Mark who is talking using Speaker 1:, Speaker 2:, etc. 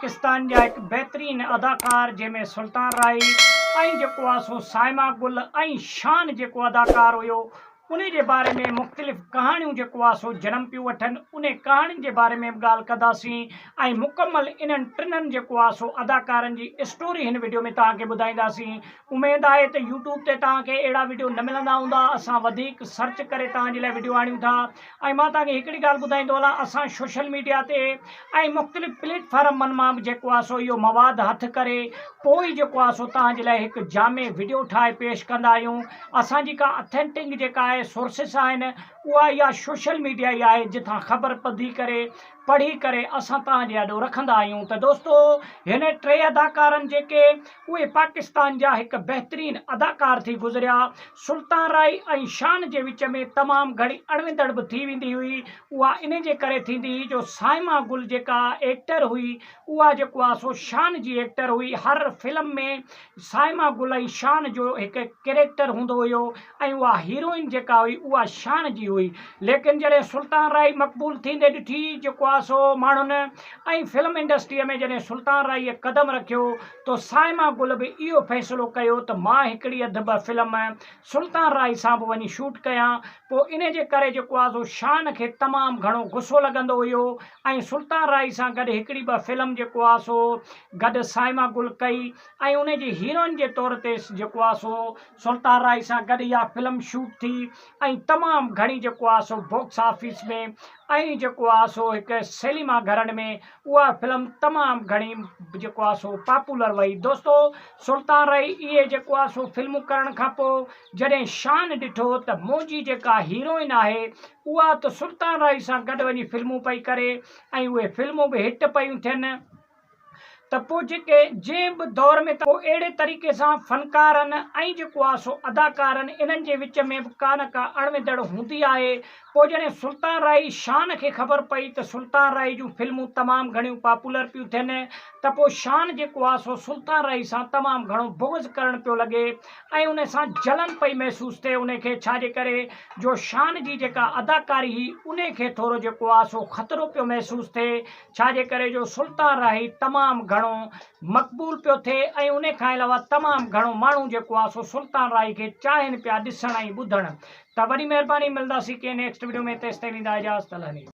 Speaker 1: پاڪستان جا هڪ بهترين اداڪار جنهن ۾ سلطان راهي ۽ جيڪو آ سو صائمه گل ۽ شان جيڪو اداڪار هيو انهي جي باري ۾ مختلف ڪهاڻيون جيڪو آ سو جنم پيون وٺن انهي ڪهاڻين جي باري ۾ به ڳالهه ڪنداسين ۽ مڪمل انهن ٽنهن جيڪو آ سو اداڪارن جي اسٽوري هن وڊيو ۾ توهان کي ٻڌائينداسين اميد آهي ته يوٽيوب تي توهان کي اهڙا وڊيو نه ملندا هوندا اسان وڌيڪ سرچ ڪري توهان جي لاء وڊيو آڻيون ٿا ۽ مان توهان کي هڪڙي ڳالهه ٻڌائيندو هلان اسان سوشل ميڊيا تي ۽ مختلف پليٽ فارمن مان به جيڪو آهي سو اهو مواد هٿ ڪري پوء ئي جيڪو آهي سو توهان جي لاء هڪ جامع وڊيو ٺاهي پيش ڪندا آهيون اسان جي ڪا اٿينٽنگ جيڪا آهي سورسز آهن اها اها سوشل ميڊيا ئي آهي جتان خبر ٻڌي ڪري پڙهي ڪري اسان توهان جي آڏو رکندا آهيون ته دوستو هن ٽي اداڪارن جيڪي اهي پاڪستان جا هڪ بهترين اداڪار ٿي گذريا. سلطان رائي ۽ شان جي وچ ۾ تمام گهڻي اڻويندڙ به ٿي ويندي هئي. اها انهي جي ڪري ٿيندي هئي جو صائمه گل جيڪا ايڪٽر هئي اها جيڪو آهي سو شان جي ايڪٽر هئي. هر فلم ۾ صائمه گل ۽ شان جو هڪ ڪريڪٽر هوندو هيو ۽ اها هيروئن جيڪا هئي اها شان جي هئي. ليڪن جڏهن سلطان راهي مقبول ٿيندي ڏٺي جيڪو آهي سو ماڻهن ۽ فلم انڊسٽريء ۾ جڏهن سلطان راهيء قدم رکيو تو صائمه گل به اهو فيصلو ڪيو ته مان هڪڙي اڌ ٻه فلم سلطان راهي سان به وڃي شوٽ ڪيان پوء انهي جي ڪري جيڪو آهي سو شان کي تمام گهڻو غصو لڳندو هيو ۽ سلطان راهي سان گڏ هڪڙي ٻه فلم جيڪو آهي سو گڏ صائمه گل ڪئي ۽ انهي جي هيروئن جي طور تي جيڪو آهي سو سلطان راهي سان گڏ اها فلم شوٽ ٿي ۽ تمام گهڻي جيڪو آهي سو باڪس آفيس ۾ ۽ جيڪو آهي سو هڪ سئنيما گهرن ۾ اها فلم تمام گهڻي جيڪو آهي سو پاپولر وئي دوستو سلطان راهي اهي جيڪو آهي سو فلمون ڪرڻ کان پوء جڏهن شان ڏٺو ته منهنجي جيڪا هيروئن آهي اها ته سلطان راهي سان گڏ وڃي فلمون پئي ڪري ۽ اهي فلمون به هٽ پيون ٿين ته پوء جيڪي جنهن به دور ۾ ته پوء اهڙي طريقي سان فنڪارن ۽ جيڪو آهي سو اداڪارن انهن جي وچ ۾ به ڪا نه ڪا اڻويندڙ هوندي آهي پوء جڏهن سلطان راهي شان کي خبر پئي ته سلطان راهي جون فلمون تمام گهڻيون پاپولر پيون ٿين ته پوء شان جيڪو آهي سو سلطان راهي سان تمام گهڻو بغض ڪرڻ پيو لڳي ۽ ان سان جلن پئي محسوس ٿئي ان کي ڇا جي ڪري جو شان جي جيڪا اداڪاري هئي ان کي ٿورو جيڪو آهي سو خطرو پيو محسوس ٿئي ڇا جي ڪري جو سلطان راهي تمام گهڻو مقبول پيو ٿئي ۽ انهي کان علاوه تمام گهڻو ماڻهو جيڪو آهي سو سلطان راهي کي چاهين پيا ڏسڻ ۽ ٻڌڻ ته وڏي مهرباني ملداسين ڪنهن نيڪسٽ وڊيو ۾ تيستائين ڏيندا اجازت الله نگهبان.